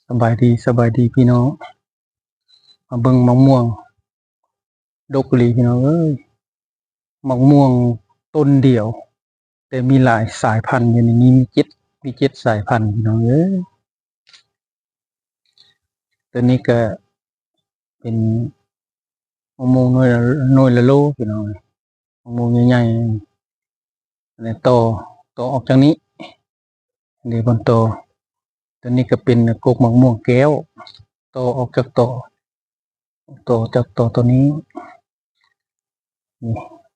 ສະບາຍດີ ສະບາຍດີພີ່ນ້ອງ. ມາເບິ່ງໝາກມ່ວງ ດົກອີ່ຫຼີພີ່ນ້ອງເອີຍ. ໝາກມ່ວງຕົ້ນດຽວ ແຕ່ມີຫຼາຍສາຍພັນຢູ່ໃນນີ້ ມີເຈັດ ມີເຈັດສາຍພັນພີ່ນ້ອງເອີຍ. ຕົວນີ້ກະເປັນມະມ່ວງໜ່ວຍລະ ໜ່ວຍລະໂລພີ່ນ້ອງເອີຍ. ມະມ່ວງໃຫຍ່ໆ ອັນນີ້ຕໍ່ ຕໍ່ອອກຈາກນີ້ ນີ້ບ່ອນຕໍ່. ຕົວນີ້ກະເປັນກົກໝາກມ່ວງແກ້ວ ຕໍ່ອອກຈາກຕໍ ຕໍ່ຈາກຕໍຕົວນີ້. ນີ້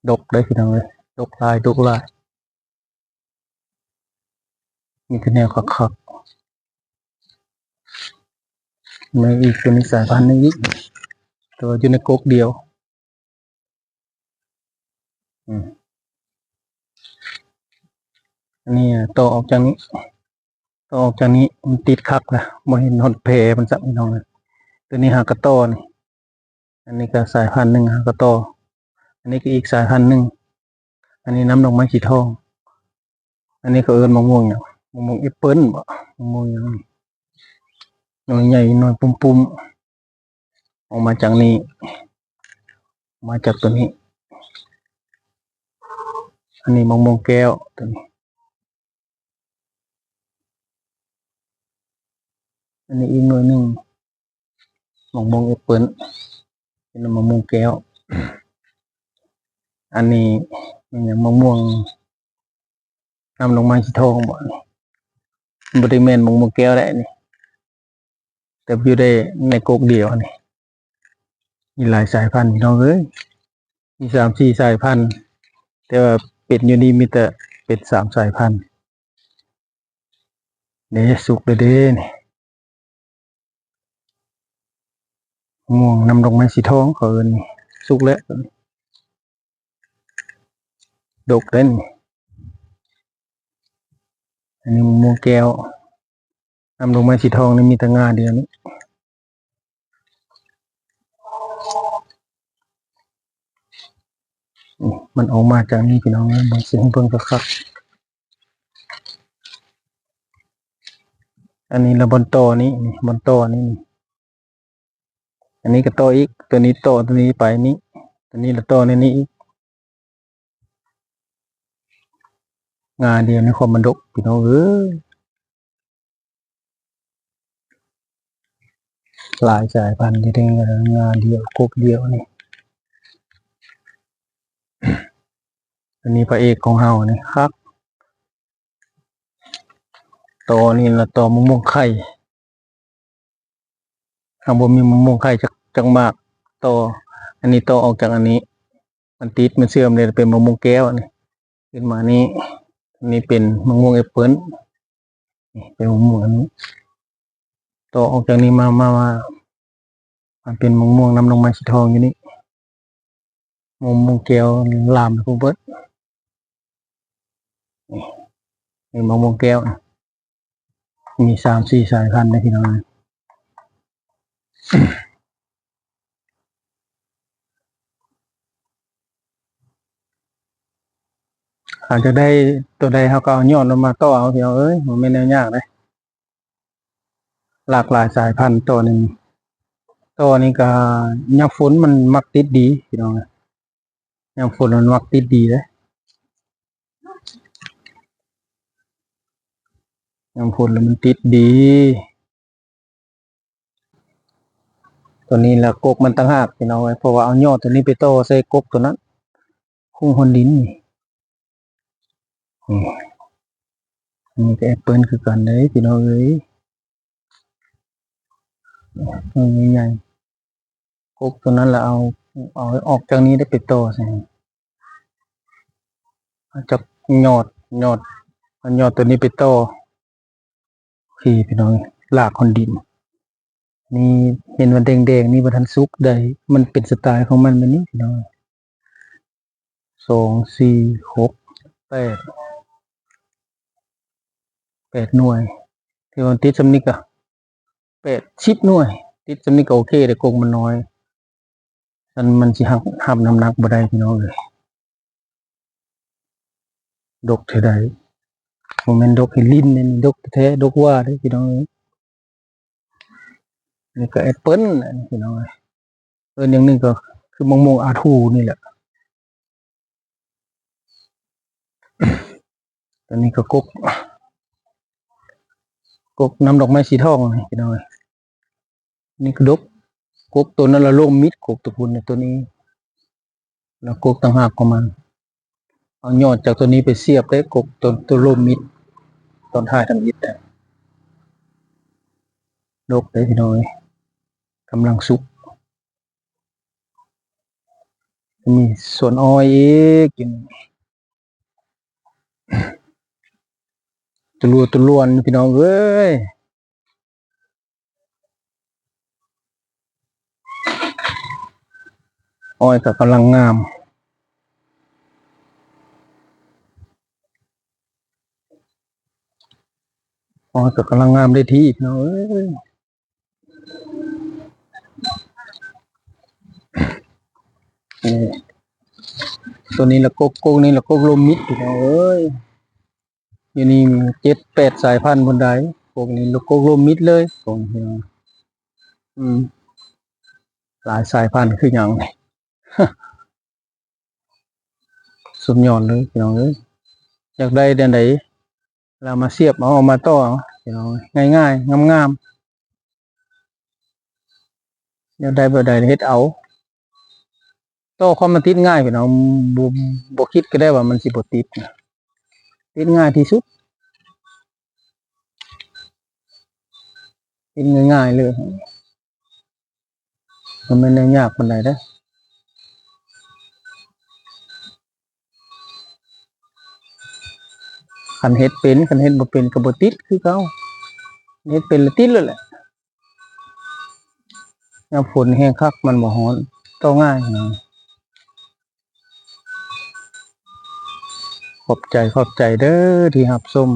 ດົກເດ້ພີ່ນ້ອງເອີຍ ດົກຫຼາຍ ດົກຫຼາຍ. ມີແຕ່ແນວຄັກໆ. ມາອີກ ຕົວນີ້ສາຍພັນໜຶ່ງອີກ ແຕ່ວ່າຢູ່ໃນກົກດຽວ. ອືມ ອັນນີ້ຕໍ່ອອກຈາກນີ້ ຕໍ່ອອກຈາກນີ້ ມັນຕິດຄັກລະ ບໍ່ເຫັນຮອດແພມັນຊ້ຳພີ່ນ້ອງເອີຍ. ຕົວນີ້ຫາກະຕໍ່ນີ້ ອັນນີ້ກະສາຍພັນໜຶ່ງຫາກະຕໍ່. ອັນນີ້ກະອີກສາຍພັນໜຶ່ງ. ອັນນີ້ນ້ຳດອກໄມ້ສີທອງ. ອັນນີ້ເຂົາເອີ້ນໝາກມ່ວງຫຍັງ? ໝາກມ່ວງແອັບເປິ້ນບໍ? ໝາກມ່ວງຫຍັງ? ໜ່ວຍໃຫຍ່ໜ່ວຍປຸ້ມໆ ອອກມາຈາກນີ້ ມາຈາກຕົວນີ້. ອັນນີ້ໝາກມ່ວງແກ້ວ ຕົວນີ້. ອັນນີ້ອີກໜ່ວຍໜຶ່ງ ໝາກມ່ວງແອັບເປິ້ນ ເປັນໝາກມ່ວງແກ້ວ. ອັນນີ້ແມ່ນຫຍັງ? ໝາກມ່ວງນ້ຳດອກໄມ້ສີທອງບໍ? ບໍ່ໄດ້ແມ່ນໝາກມ່ວງແກ້ວໃດນີ້ ແຕ່ຢູ່ໄດ້ໃນກົກດຽວນີ້. ມີຫຼາຍສາຍພັນພີ່ນ້ອງເອີຍ ມີສາມສີ່ສາຍພັນ ແຕ່ວ່າເປັນຢູ່ນີ້ມີແຕ່ເປັນສາມສາຍພັນ. ເດ້ ສຸກແລ້ວເດ້ນີ້ ມ່ວງນ້ຳດອກໄມ້ສີທອງເຂົາເອີ້ນນີ້ ສຸກແລ້ວ ດົກເດ້ນີ້. ອັນນີ້ມະມ່ວງແກ້ວ ນ້ຳດອກໄມ້ສີທອງນີ້ມີແຕ່ງ່າດຽວນີ້. ນີ້ ມັນອອກມາຈາກນີ້ພີ່ນ້ອງເອີຍ ເບິ່ງຊິໃຫ້ເບິ່ງຄັກໆ. ອັນນີ້ລະບ່ອນຕໍ່ນີ້ ນີ້ບ່ອນຕໍ່ນີ້ ນີ້ ອັນນີ້ກະຕໍ່ອີກ ຕົວນີ້ຕໍ່ຕົວນີ້ໄປນີ້ ຕົວນີ້ລະຕໍ່ໃນນີ້ອີກ. ງ່າດຽວໃນຄວາມມັນດົກພີ່ນ້ອງເອີຍ. ຫຼາຍສາຍພັນຢູ່ໃນງ່າດຽວ ກົກດຽວນີ້. ອັນນີ້ພະເອກຂອງເຮົານີ້ຄັກ. ຕໍ່ນີ້ລະຕໍ່ມະມ່ວງໄຂ່ ເຮົາບໍ່ມີມະມ່ວງໄຂ່ຈັກ ຈັກໝາກ. ຕໍ່ ອັນນີ້ຕໍ່ອອກຈາກອັນນີ້ ມັນຕິດ ມັນເຊື່ອມເດ້ ເປັນມະມ່ວງແກ້ວນີ້. ຂຶ້ນມານີ້ ອັນນີ້ເປັນມະມ່ວງແອັບເປິ້ນ ນີ້ເປັນມະມ່ວງອັນນີ້. ຕໍ່ອອກຈາກນີ້ມາ ມາ ມາ ມາເປັນມະມ່ວງນ້ຳດອກໄມ້ສີທອງຢູ່ນີ້. ມະມ່ວງແກ້ວລາມໄປພຸ້ນເບິດ. ນີ້ ນີ້ມະມ່ວງແກ້ວ ມີສາມສີ່ສາຍພັນເດ້ພີ່ນ້ອງ. ຫາກຈະໄດ້ຕົວໃດເຮົາກະເອົາຍອດມັນມາຕໍ່ເອົາພີ່ນ້ອງເອີຍ ບໍ່ແມ່ນແນວຍາກເດ້. ຫຼາກຫຼາຍສາຍພັນຕໍ່ນີ້ ຕໍ່ນີ້ກະຍາມຝົນມັນມັກຕິດດີພີ່ນ້ອງເອີຍ. ຍາມຝົນມັນມັກຕິດດີເດ້ ຍາມຝົນລະມັນຕິດດີ. ຕົວນີ້ລະກົກມັນຕ່າງຫາກພີ່ນ້ອງເອີຍ ເພາະວ່າເອົາຍອດຕົວນີ້ໄປຕໍ່ໃສ່ກົກຕົວນັ້ນ ຄຸງຮອນດິນນີ້. ນີ້ ອັນນີ້ກະແອັບເປິ້ນຄືກັນເດ້ພີ່ນ້ອງເອີຍ ໜ່ວຍໃຫຍ່ໆ. ກົກຕົວນັ້ນລະເອົາ ເອົາອອກຈາກນີ້ໄດ້ໄປຕໍ່ໃສ່ ເອົາຈາກຍອດ ຍອດ ເອົາຍອດຕົວນີ້ໄປຕໍ່. ໂອເຄພີ່ນ້ອງ ລາກຮອນດິນ. ນີ້ເຫັນວ່າແດງໆນີ້ບໍ່ທັນສຸກໃດ ມັນເປັນສະໄຕຂອງມັນແບບນີ້ພີ່ນ້ອງ. ສອງ ສີ່ ຫົກ ແປດ ແປດໜ່ວຍ ທີ່ວ່າຕິດຊ່ຳນີ້ກະແປດ ສິບໜ່ວຍ ຕິດຊ່ຳນີ້ກະໂອເຄເດ້ ກົກມັນນ້ອຍ ຊັ້ນມັນຊິຮັບ ຮັບນ້ຳໜັກບໍ່ໄດ້ພີ່ນ້ອງເອີຍ. ດົກເທື່ອໃດ ບໍ່ແມ່ນດົກເຮັດຫຼິ້ນເດ້ ດົກແທ້ໆ ດົກວ່າເດ້ພີ່ນ້ອງເອີຍ. ນີ້ກໍແອັບເປິ້ນ ອັນນີ້ພີ່ນ້ອງເອີຍ ເອີ້ນຢ່າງໜຶ່ງກໍຄືມະມ່ວງອາທູນີ້ແຫຼະ. ຕົວນີ້ກໍກົກ ກົກນ້ຳດອກໄມ້ສີທອງນີ້ພີ່ນ້ອງເອີຍ. ນີ້ກະດົກ ກົກຕົວນັ້ນລະລົມມິດ ກົກຕົວພຸ້ນ ຕົວນີ້ ລະກົກຕ່າງຫາກຂອງມັນ. ເອົາຍອດຈາກຕົວນີ້ໄປສຽບເດ້ ກົກຕົວ ຕົວລົມມິດ ຕອນທ້າຍທຳອິດ ດົກເດ້ພີ່ນ້ອງເອີຍ ກຳລັງສຸກ. ມີສວນອ້ອຍອີກ ກິນ ຕະຫຼວດຕະຫຼວນ ພີ່ນ້ອງເອີຍ. ອ້ອຍກໍກຳລັງງາມ ອ້ອຍກໍກຳລັງງາມເດ້ທີ່ ພີ່ນ້ອງເອີຍ. ນີ້ ຕົວນີ້ລະກົກ ກົກນີ້ລະກົກລົມມິດ ພີ່ນ້ອງເອີຍ. ຢູ່ນີ້ເຈັດແປດສາຍພັນພຸ້ນໃດ໋ ກົກນີ້ລະກົກລົມມິດເລີຍ ກົກນີ້ ອືມ ຫຼາຍສາຍພັນຄືຫຍັງນີ້. ສຸດຍອດເລີຍພີ່ນ້ອງເອີຍ. ຢາກໄດ້ແນວໃດລະມາສຽບເອົາ ເອົາມາຕໍ່ເອົາພີ່ນ້ອງເອີຍ ງ່າຍໆ ງາມໆ. ຢາກໄດ້ແບບໃດເຮັດເອົາ ຕໍ່ຄວາມມັນຕິດງ່າຍພີ່ນ້ອງ ບໍ່ ບໍ່ຄິດກໍໄດ້ວ່າມັນຊິບໍ່ຕິດ ຕິດງ່າຍທີ່ສຸດ ຕິດງ່າຍໆເລີຍ. ບໍ່ແມ່ນແນວຍາກປານໃດເດ້ ຄັນເຮັດເປັນ ຄັນເຮັດບໍ່ເປັນກໍບໍ່ຕິດຄືເກົ່າ ເຮັດເປັນລະຕິດໂລດແຫຼະ. ຍາມຝົນແຮງຄັກ ມັນບໍ່ຮ້ອນ ຕໍ່ງ່າຍນະ. ຂອບໃຈ ຂອບໃຈເດີທີ່ຮັບຊົມ.